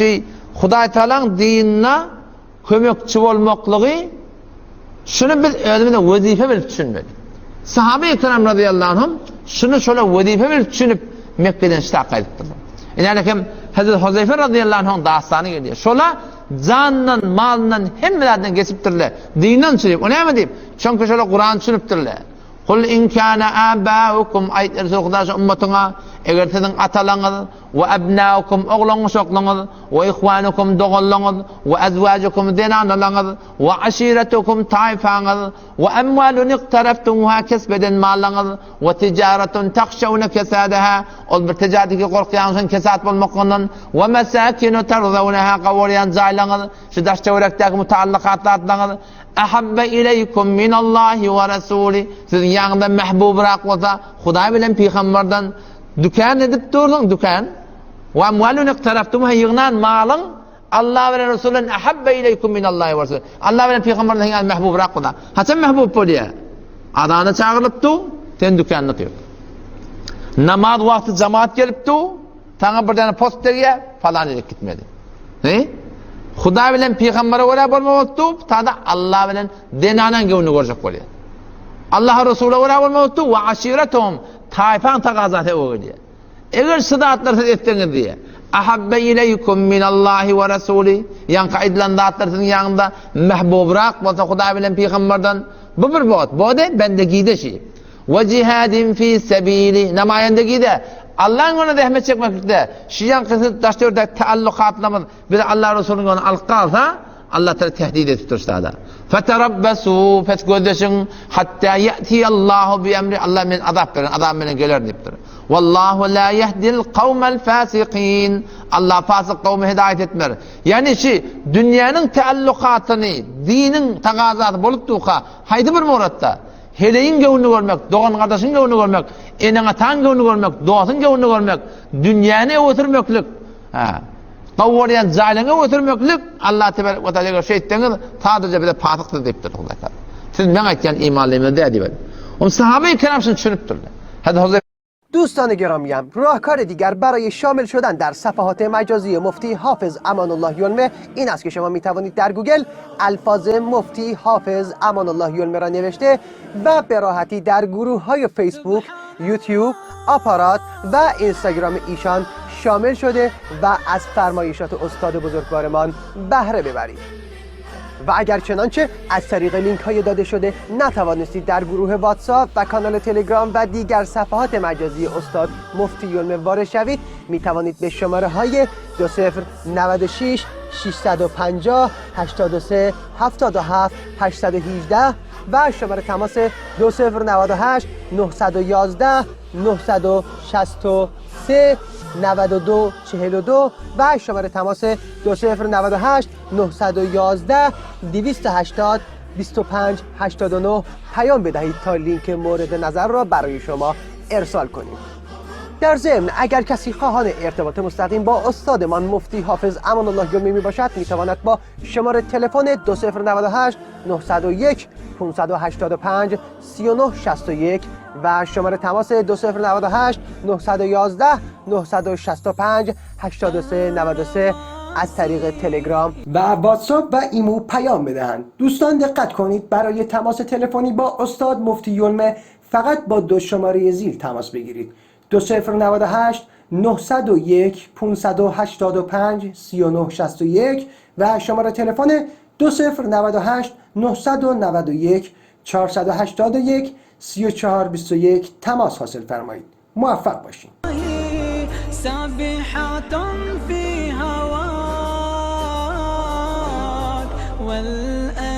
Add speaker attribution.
Speaker 1: şu Hudaýtagalaň dinine kömekçi bolmaklygy şuny biz özümize wezipe bilip düşünmeli. Sahabe-i kiram razyýallahu anhum şuny şola wezipe bilip düşünip Mekgeden şyta gaýdypdyrlar. Ine hem Hazreti Huzeýfe razyýallahu anhuň dastany gelýär. Şola janyndan, malyndan, hemme zatdan geçipdirler. Dinden çyryp. O näme diýip? Çünki şola Kurany düşünipdirler. Kul in kana abaukum aýt Resul Huda şu ummatyňa, eger siziň atalaňyz we abnaukum oglan-uşaklaryňyz we ihwanukum doganlaryňyz we azwajukum zenanalaryňyz we aşiretukum taýfaňyz we amwalun iqtaraftumuha kesp eden mallaryňyz we tijaratun tahşawna kesadaha ol bir tijaretki gorkýaňyz kesat bolmaklygyndan we mesakinu tarzawnaha gowurýan jaýlaryňyz şu daş-töwerekdäki mutaallykat zatlaryňyz Ahabbe ileýkum minallahi we rasuli, siziň ýanyňyzda mähbubrak bolsa, Hudaý bilen pygamberden dükän edip dursuň, dükän. We amwalun iqtaraftumuha ýygnan malyň Allah bilen Resuldan ahabbe ileýkum minallahi we rasuli. Allah bilen pygamberden siziň ýanyňyzda mähbubrak bolsa. Haçan mähbub bolýar? Azana çagyrylyp dur, sen dükände otyr. Namaz wagty jemaat gelip dur, Saňa bir däne post degýär, falan ýere gitmeli. He? Hudaý bilen pygambere görä bolma bolupdy, tada Allah bilen zenanaň göwnüni görjek bolýar. Allah Resula görä bolma bolupdy, we aşiretuhum taýfaň tagazasy öwe gelýär. Eger şu zatlar siz etseňiz diýýär. Ahabbe ileýkum minallahi we rasuli. Ýaňky aýdylan zatlar siziň ýanyňyzda mähbubrak bolsa Hudaý bilen pygamberden bu bir bot. Bode bendegide şi. We jihadin fi sebili, namaýandagide, Allaň ýolunda zähmet çekmeklikde, şu ýaňky siz daş-töwerekdäki taallukatlarymyz bizi Allah Resulynyň ýoluna alyp galsa, Allah Taala tehdit edip dur şada. Feterabbasu, pes gözleşiň, hatta ýa'tiyallahu bi emri, Allah men azap beren, azap bilen geler diýipdir. Wallahu la yehdil kawmel fasikin. Allah fasyk kowmy hidaýat etmer. Ýani şu dünýäniň taallukatyny, diniň tagazasy bolup durka, haýsy bir muratda Heleýiň göwnüni görmek, dogan-gardaşyň göwnüni görmek, eneň-ataň göwnüni görmek, dostuň göwnüni görmek, dünýäni öňe sürmeklik, hä, gowy görýän jaýlaryňy öňe sürmeklik, Allah tebarek we taala eger şeýtseňiz, sadaja bize pasyksyz diýipdir Hudaý taala. Siz meň aýtýan imanlymyz däl diýip. Onuň sahabeýi kiram şuny düşünipdirler. Hadi
Speaker 2: دوستان گرامیم راهکار دیگر برای شامل شدن در صفحات مجازی مفتی حافظ امان الله یلمه این است که شما می توانید در گوگل الفاظ مفتی حافظ امان الله یلمه را نوشته و به راحتی در گروه های فیسبوک، یوتیوب، آپارات و اینستاگرام ایشان شامل شده و از فرمایشات استاد بزرگوارمان بهره ببرید. و اگر چنانچه از طریق لینک های داده شده نتوانستید در گروه واتساپ و کانال تلگرام و دیگر صفحات مجازی استاد مفتی یلمه وارد شوید می توانید به شماره های 2096 650 83 77 818 و شماره تماس 2098 911 963 92 42 و شماره تماس 2098 911 280 25 89 پیام بدهید تا لینک مورد نظر را برای شما ارسال کنیم. در ضمن اگر کسی خواهان ارتباط مستقیم با استادمان مفتی حافظ امان الله یلمی می باشد می تواند با شماره تلفن 2098 901 585 3961 و شماره تماس 2098 911 965 8393 از طریق تلگرام و واتساپ و ایمو پیام بدهند. دوستان دقت کنید برای تماس تلفنی با استاد مفتی یلمه فقط با دو شماره زیر تماس بگیرید 2098 901 585 3961 و شماره تلفن 2098 991 481 3421 تماس حاصل فرمایید. موفق باشین.
Speaker 3: سابحة في هواك والأنام.